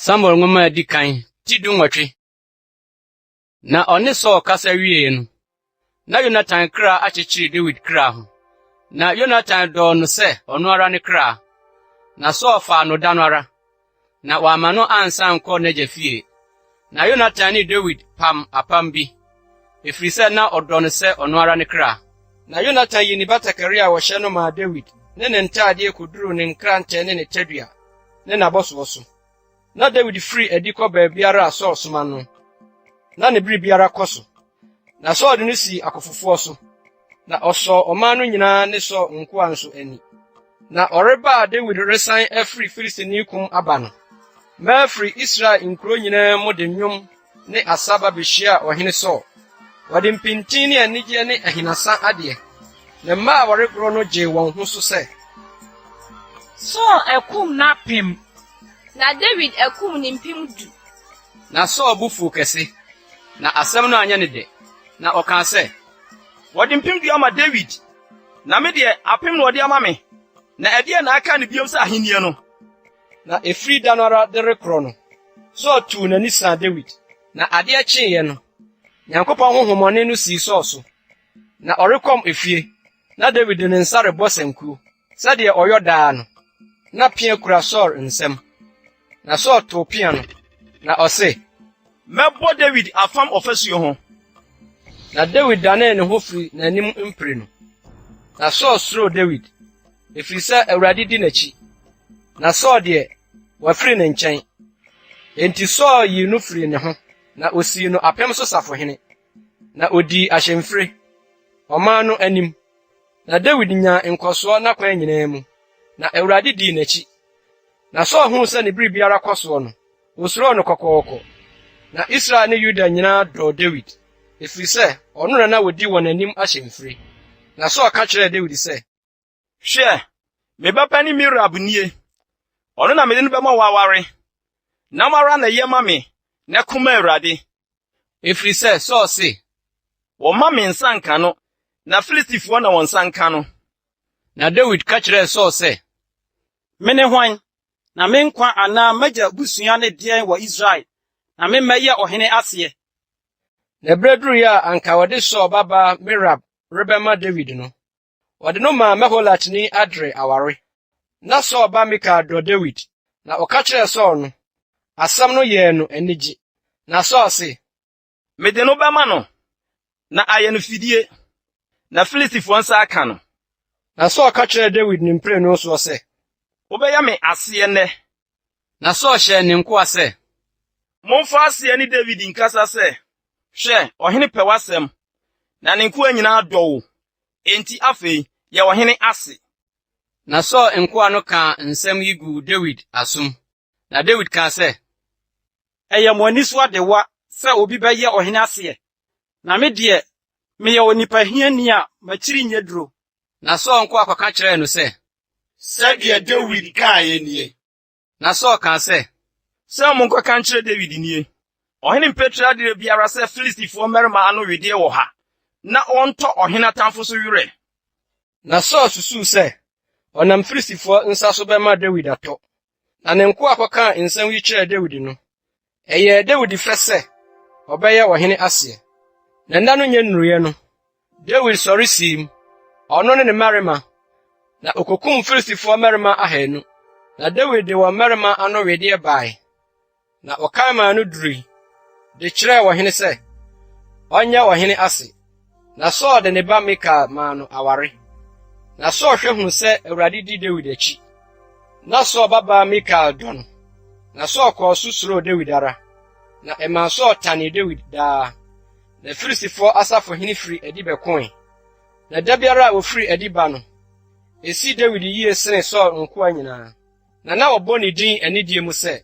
Samuel nwoma a edi kan, ti 18. Na ɔne Saul kasa wiee no, na Yonatan kra akyekyere Dawid kra ho. Na Yonatan dɔɔ no sɛ ɔno ara ne kra. Na Saul faa no da no ara, na wamma no ansan ankɔ n'agya fie. Na Yonatan ne Dawid pam apam bi, efiri sɛ na ɔdɔ no sɛ ɔno ara ne kra. Na Yonatan yii ne batakari a ɔhyɛ no maa Dawid, ne ne ntaadeɛ koduruu ne nkrantɛ ne ne tadua ne n'abɔsoɔ so. Na Dawid firi adi kɔ baabiara a Saul soma no, na ne biribiara kɔ so. Na Saul de no sii akofofoɔ so, na ɔsɔɔ ɔman no nyinaa ne Saul nkoa nso ani. Na ɔreba a Dawid resan afiri Filistini kum aba no, mmaa firi Israel nkuro nyinaa mu de nnwom ne asa ba behyiaa ɔhene Saul. Wɔde mpintin ne anigyeɛ ne ahinasa adeɛ, na mmaa a wɔregoro no gyee wɔn ho so sɛ. Saul akum n'apem. Na Dawid akum ne 10,000. Na Saul bo fuw kɛse, na asɛm no anyɛ no dɛ, na ɔkaa sɛ. Wɔde 10,000 ama Dawid, na me deɛ, 1000 na wɔde ama me, na ɛdeɛn na aka no bio sɛ ahennie no? Na ɛfiri da no ara de rekorɔ no, Saul tuu n'ani saa Dawid. Na adeɛ kyeeɛ no, Nyankopɔn honhommɔne no sii Saul so. Na ɔrekɔm efie, na Dawid de ne nsa rebɔ sankuo, sɛdeɛ ɔyɔ daa no. Na pea kura Saul nsam. Na Saul too pea no, na ɔse, Mɛbɔ Dawid afam ɔfasuo ho. Na Dawid danee ne ho firi n'anim mprenu. Na Saul suroo Dawid, ɛfiri sɛ Awurade di n'akyi. Na Saul deɛ, wafiri ne nkyɛn. Enti Saul yii no firii ne ho, na osii no apem so safohene, na odii ahyɛmfire, ɔman no anim. Na Dawid nyaa nkɔsoɔ n'akwan nyinaa mu, na Awurade dii n'akyi. Na Saul huu sɛ ne biribiara kɔ soɔ no, osuroo no kɔkɔɔkɔ. Na Israel ne Yuda nyinaa dɔɔ Dawid, ɛfiri sɛ ɔno na na odi wɔn anim ahyɛmfire. Na Saul ka kyerɛɛ Dawid sɛ, Hwɛ, me ba panin Merab nie. Ɔno na mede no bɛma wo aware. Nam ara na yɛ ma me, na ko ma Awurade. Ɛfiri sɛ Saul se, Wɔmma me nsa nka no, na Filistifoɔ na wɔn nsa nka no. Na Dawid ka kyerɛɛ Saul sɛ, Mene hwan, na me nkwa anaa m'agya abusua ne deɛn wɔ Israel, na memmɛyɛ ɔhene aseɛ? Na berɛ duruiɛ a anka wɔde Saul babaa Merab rebɛma Dawid no, wɔde no maa Meholatni Adriel aware. Na Saul ba Mikal dɔ Dawid, na ɔka kyerɛɛ Saul no, asɛm no yɛɛ no anigye. Na Saul se, Mede no bɛma no, na ayɛ no fidie, na Filistifoɔ nsa aka no. Na Saul ka kyerɛɛ Dawid ne mprenu soɔ sɛ, Wobɛyɛ me aseɛ nnɛ. Na Saul hyɛɛ ne nkoa sɛ, Momfa aseɛ ne Dawid nkasa sɛ, Hwɛ, ɔhene pɛ w'asɛm, na ne nkoa nyinaa dɔ wo. Enti afei, yɛ ɔhene ase. Na Saul nkoa no kaa nsɛm yi guu Dawid asom. Na Dawid kaa sɛ, Ɛyɛ mo ani so adewa sɛ obi bɛyɛ ɔhene aseɛ, na me deɛ, meyɛ onipa hiani a m'akyiri nyɛ duro. Na Saul nkoa kɔka kyerɛɛ no sɛ, Sɛdeɛ Dawid kaeɛ nie. Na Saul kaa sɛ, Sɛ monkɔka nkyerɛ Dawid nie, Ɔhene mpɛ tiriadeɛ biara sɛ Filistifoɔ mmarima ano wedeɛ wɔ ha, na wɔntɔ ɔhene atamfo so werɛ. Na Saul susuu sɛ ɔnam Filistifoɔ nsa so bɛma Dawid atɔ. Na ne nkoa kɔkaa nsɛm yi kyerɛɛ Dawid no, ɛyɛɛ Dawid fɛ sɛ ɔbɛyɛ ɔhene aseɛ. Na nna no nyɛ nnuruiɛ no, Dawid sɔre siim, ɔno ne ne mmarima, na okokum Filistifoɔ mmarima 200. Na Dawid de wɔn mmarima ano wedeɛ bae, na ɔkan maa no durui de kyerɛɛ ɔhene sɛ ɔnyɛ ɔhene ase. Na Saul de ne ba Mikal maa no aware. Na Saul hwɛ huu sɛ Awurade di Dawid akyi. Na Saul babaa Mikal dɔ no. Na Saul kɔɔ so suroo Dawid ara, na ɛmaa Saul tanee Dawid daa. Na Filistifoɔ asafohene firi adi bɛkoe. Na da biara a wɔfiri adi ba no, esii Dawid yie sene Saul nkoa nyinaa. Na na wɔbɔ ne din anidie mu sɛ,